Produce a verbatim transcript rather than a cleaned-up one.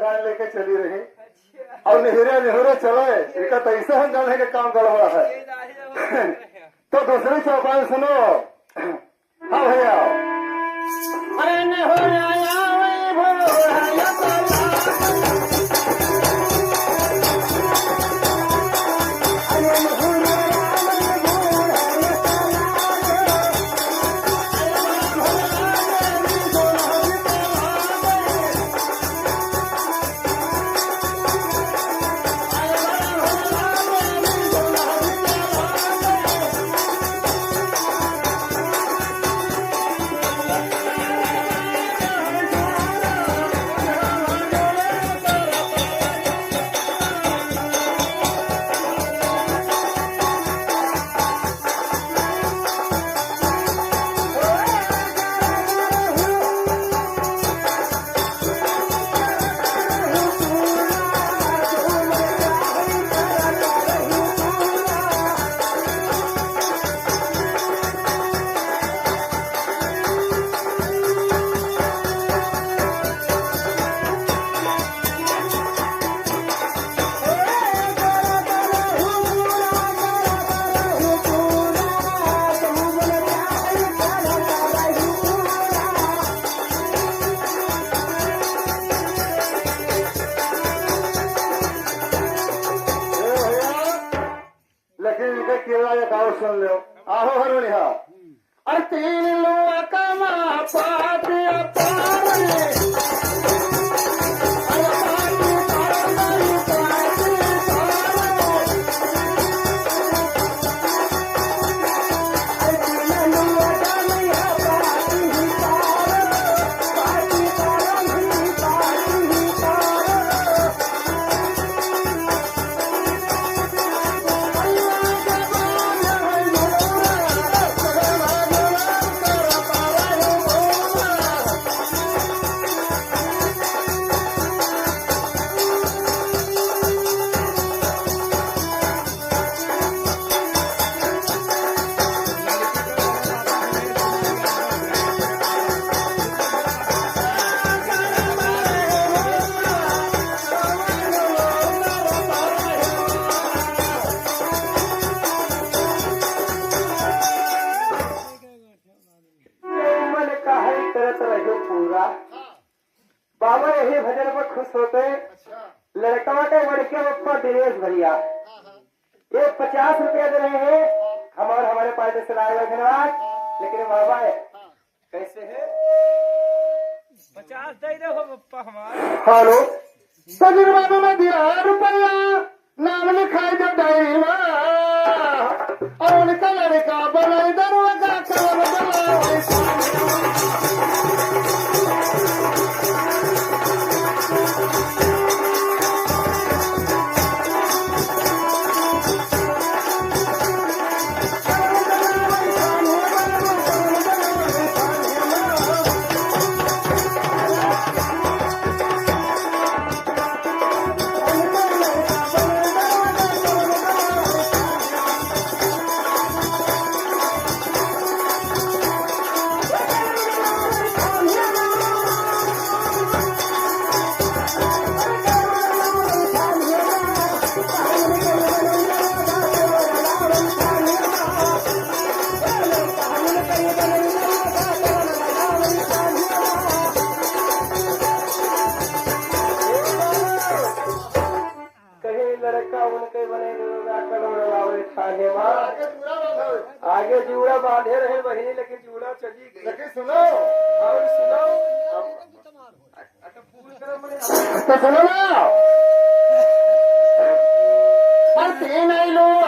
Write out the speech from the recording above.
गान लेके चली रही। और निहुरे निहुरे चले, इनका तो ऐसा हम जाने के काम गड़बड़ है। तो दूसरी चौपाई सुनो। हाँ भैया। अरे निहुरे आया वही भोर आया तो लेकिन इनके केला एक और सुन लो। आहो हरुणिया। अरे तीन लोक मा पाटी अपार। मन काहे करत रहो पूरा। बाबा यही भजन पर खुश होते। लड़कवा के बड़के पप्पा दिनेश भैया, ये पचास रुपया दे रहे हैं। हम और हमारे पार्टी से लाए हुए धन्यवाद। लेकिन बाबा है, कैसे है? पचास दे दे हो पप्पा हमारे। हेलो, सजन बाबू में दिया रुपया, नाम लिखाई दे डायरी में। और उनका लड़का बनाई दरवाजा, काम बनाई। कहीं लड़का उनके बने दुर्गा करोड़ वाले थाने माँ। आगे जूड़ा बांधे रहे बहिनी, लेकिन जूड़ा चली गई। लेकिन सुनो। और सुनो। तो सुनो ना। अरे तीन आई लोग।